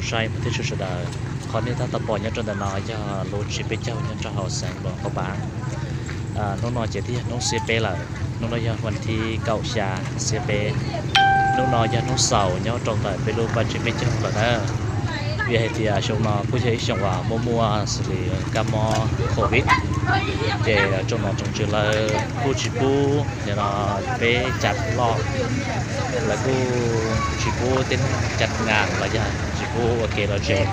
Saib phooj ywg sawv daws, qhov nej tab tom pom nyob rau ntawm no yog lub tsev peb caug nyob rau hauv xeev Luam Phaj Npas. Hnub no ces twb yog hnub xiab peb lawm, hnub no yog vas thib kaum xya xiab peb. Hnub no yog hnub xaus nyob rau ntawm peb lub paj tsev peb caug lawm na. Vim hais tias xyoo no kuj yog ib xyoo uas muaj muaj xws li kab mob covid, ces tsoom nom tsoom tswv lawv kuj tsis pub nim no peb cas loj, lawv kuj tsis pub tej neeg cas nas los yog tsis pub ua kev lom zem.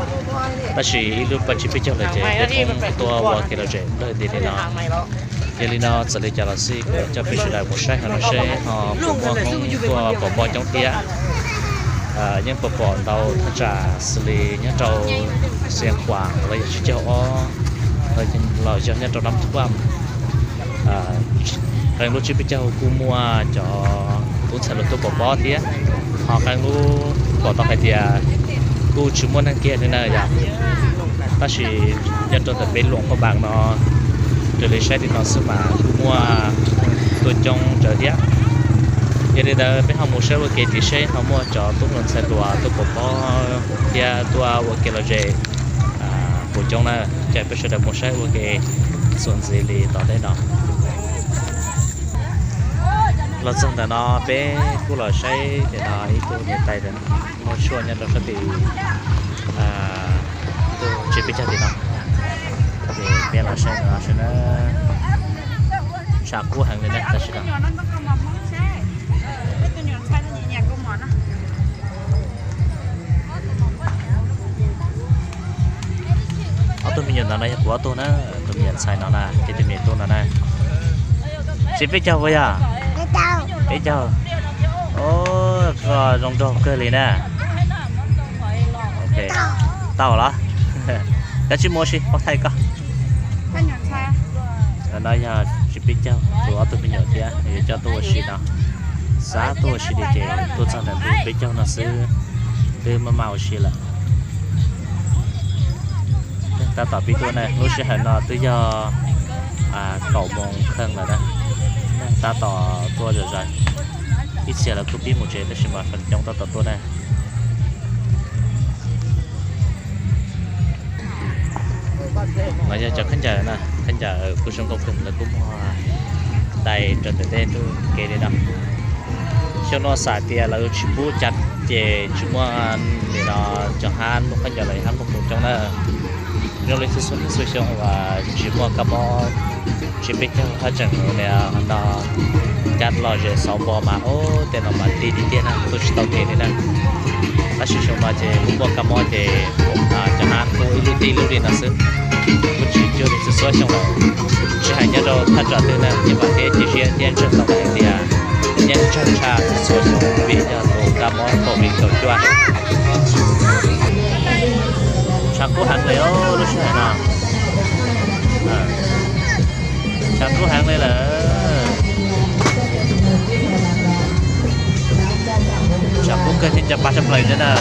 Tab sis ib lub paj tsev peb caug lawm ces peb pheej tuaj ua kev lom zem nplawg nti li no. Yog li no txawm li cas los xij kuv yuav coj peb sawv daws mus saib hauv no seb ho puas muaj Hmoob tuaj pov pob coob thiab. Yeej pom pom ntau thaj tsam xws li nyob rau Xeev Khuam los yog Tsib Caug Ob, los yog nyob rau Nab Thuam. Qee lub tsev peb caug kuj muaj cov tub ntxhais los tuaj pov pob thiab, ho qee lub pom tau hais tias kuj tsis muaj neeg kiag li na yom. Tab sis nyob rau ntawm peb Luam Phaj Npas no, raws li saib li no xwb mas kuj muaj tuaj coob tsawv thiab. Yog li ntawd peb ho mus saib ua ke tim seb ho muaj cov tub hluas ntxhais hluas tuaj pov pob thiab tuaj ua kev lom zem puas coob na. Ces peb sawv daws mus saib ua ke txuas ntxiv li tom ntej no. Los txog ntawm no peb kuj los saib nim no ib tug niam tais muag tshuaj nyob rau sab tim ntug tsev peb caug tim no. Ces peb los saib no seb na, tshav kub heev li na tam sim no. Ob tug me nyuam ntawd no yog kuv ob tug na, tus me nyuam ntxhais no na, ces tus me nyuam tub no na. Tsev peb caug puas yog? Peb caug. Koj zoo nraug kawg li na. Tau los? Kav tsij mus ua si, pab thaij koj. No yog tsev peb caug, kuv ob tug me nyuam thiab yuav coj tuaj ua si no. Xav tuaj ua si li ces tuaj txog ntawm ntug peb caug no xwb, twb maj maj ua si lawm. Neeg tab tom pib tuaj na, lub sij hawm no twb yog kaum moos kheej lawm na. Neeg tab tom tuaj zom zaws, ib txhia lawv kuj pib mus tsev tab sis mas feem coob tab tom tuaj na. No yog cov khaub ncaws na, khaub ncaws kuj zoo nkauj kawg, lawv kuj muag dai rau ntawm tej ntug kev li no. Xyoo no xam tias lawv tsis pub cas ces tsis muaj li no, cov hab muag khaub ncaws los yog hab muag khoom coob na. Zoo li txhua txhua niaj txhua xyoo uas tsis muaj kab mob, tsev peb caug haj tseem li no, cas lom zem xauv npo mas ub tej no mas ti tiag tiag na, tuaj tsis tau kev li na. Tab sis xyoo no ces kuj muaj kab mob ces cov hab kuj ib lub tib lub li no xwb, kuj tsis cuag li txhua txhua xyoo lawm. Tsis hais nyob rau thaj tsam twg na ces vam thiab cia siab thiab ntseeg tau hais tias yeej tsawg tshaj txhua xyoo vim yog tus kab mob covid kaum cuaj. Tshav kub heev li lub sij hawm no. Tshav kub heev li lawm. Tshav kub kawg thiab nco pa tshaj plaws thiab na.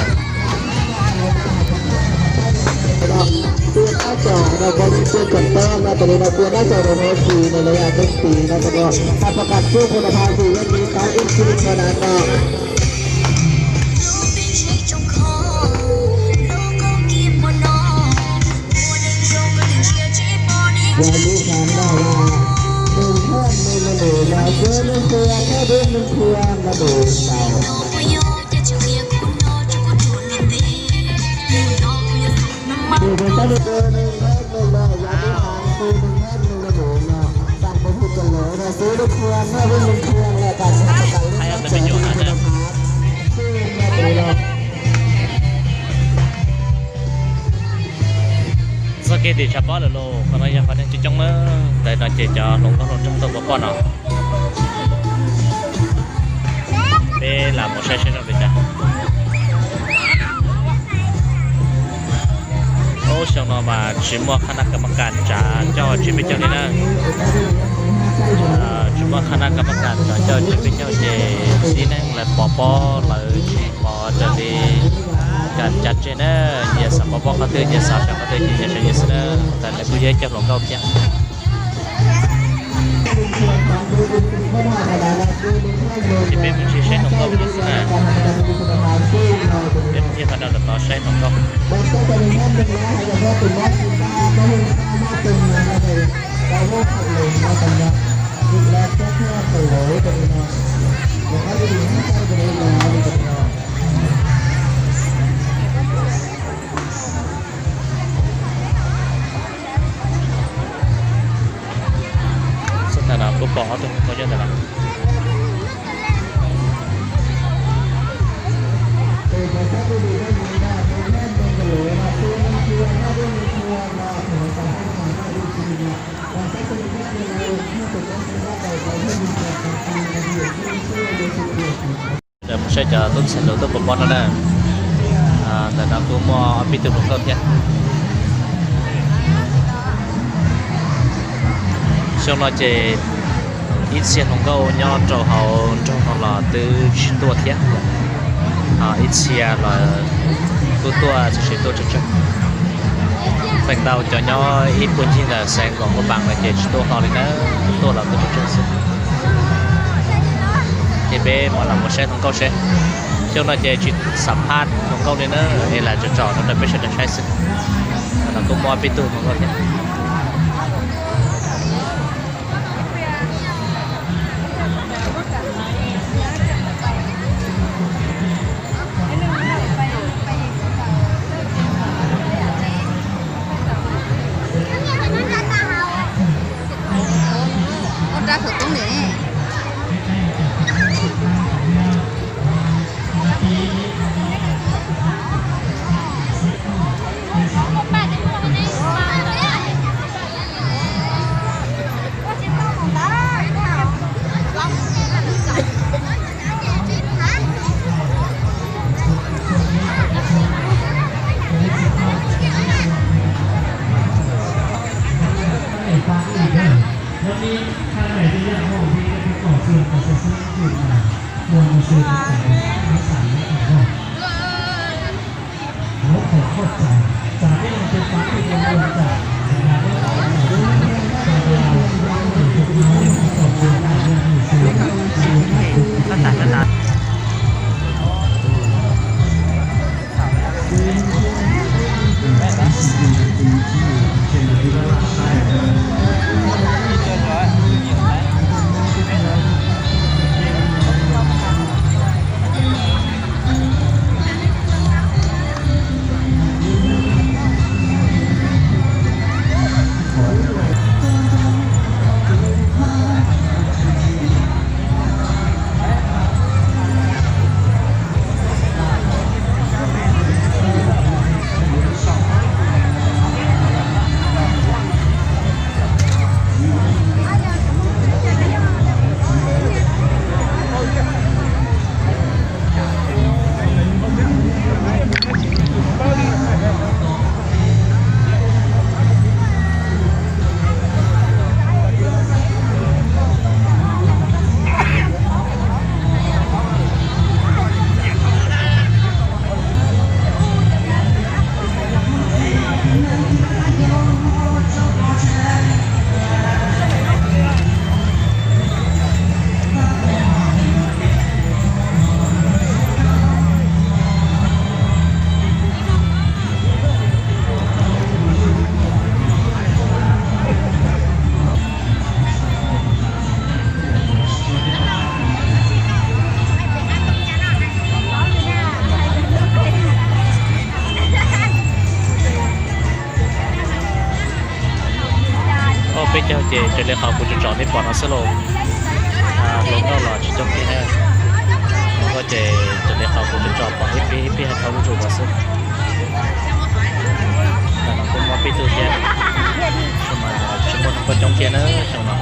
Txoj kev tim tshav pob lawm lauj, qhov no yog qhov neeg coob coob na, ntawm no ces cov hluas nkauj hluas nraug tuaj pov pob no. Peb lam mus saib seb zoo li cas. Ub, xyoo no mas tsis muaj qhab nab kas mab kas tsav coj tsev peb caug li na. Tsis muaj qhab nab kas mab kas tsav coj tsev peb caug ces tib neeg lawv pov pob lawv tsis pov raws li kas tsav tseg na. Nyias xav pov pob qhov twg, nyias xav saib qhov twg ces nyias saib nyias xwb na. Ntawm no kuj yog ib co hluas nkauj thiab. Ces peb mus ntsia saib hluas nkauj ib pliag xwb na. Peb mus ncig qhov no los tod saib hluas nkauj. Xub tas no kuj pom ob tug hluas nkauj nyob ntawm no. Mus saib cov tub ntxhais hluas tuaj pov pob no na. Ntawm no kuj muaj ob peb tug hluas nkauj thiab. Xyoo no ces ib txhia hluas nkauj nyob rau hauv nroog no los twb tsis tuaj thiab. Ib txhia los kuj tuaj txog, tsis tuaj tsawg tsawg. Feem ntau cov nyob ib puag ncig ntawm Xeev Nkaum Npab Npaas no ces tsis tuaj hlo li na, tuaj los tuaj tsawg tsawg xwb. Ces peb mam los mus saib hluas nkauj seb. Xyoo no ces tsis xam phaj hluas nkauj li na, es lam tsom tsom no rau peb sawv daws saib xwb. Los kuj muaj peb tug hluas nkauj thiab. Peb caug ces raws li qhov kuv tsom tsom nej pom no xwb lauj. Hluas nkauj los tsis coob kiag na. Hluas nkauj ces raws li qhov kuv tsom tsom pom ib pliag ib pliag dhau lub ntsum no xwb. Ntawm no kuj muaj peb tug thiab, mas tsis muaj hluas nkauj coob kiag na xyoo no.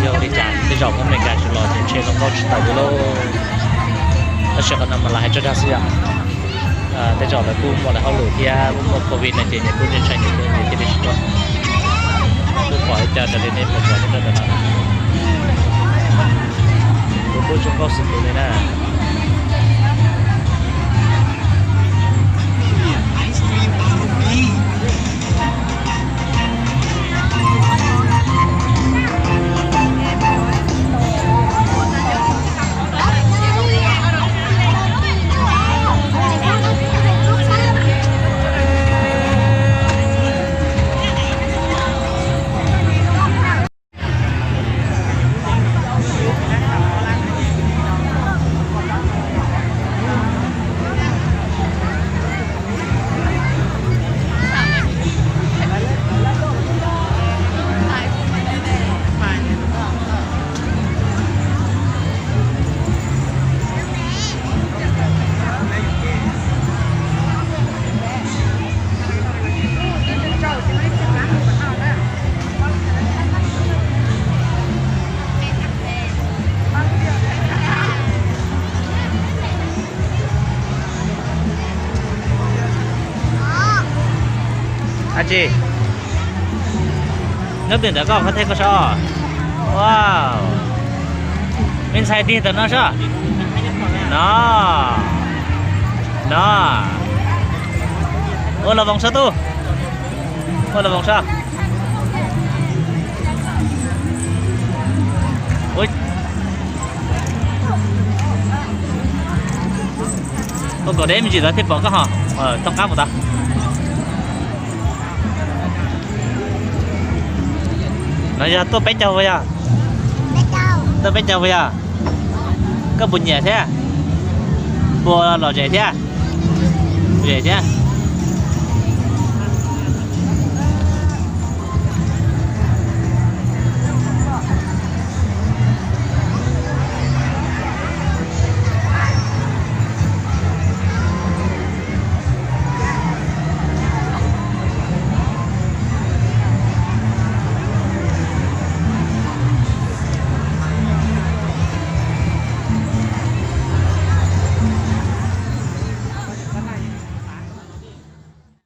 Yog ua li cas tej zaum Hmoob Amelikas tsis los ces ntshe hluas nkauj tsis tawm li lauj. Tab sis qhov no mas lawv hais tso dag xwb yom. Tej zaum lawv kuj muaj lawv hauj lwm thiab kuj muaj covid no ces nyias kuj ntshai ntshai nyias thiaj li tsis tuaj. Kuj pom ib co raws li nej pom pom rau ntawm no na. Kuv kuj zoo nkauj xwb tus li na. Ab tsi, nyob twg ntawm koj qhov thej koj sob? Wow, me ntxhais dig ntawm no sob. No, no, ua los voos sob tub, ua los voos sob. Ua kom deb me ntsis lawv thiaj pom koj ho. Thooj qab mus tod. No yog tuaj peb caug puas yog? Tuaj peb caug puas yog? Koj puas nyiam thiab? Puas lom zem thiab? Zem thiab.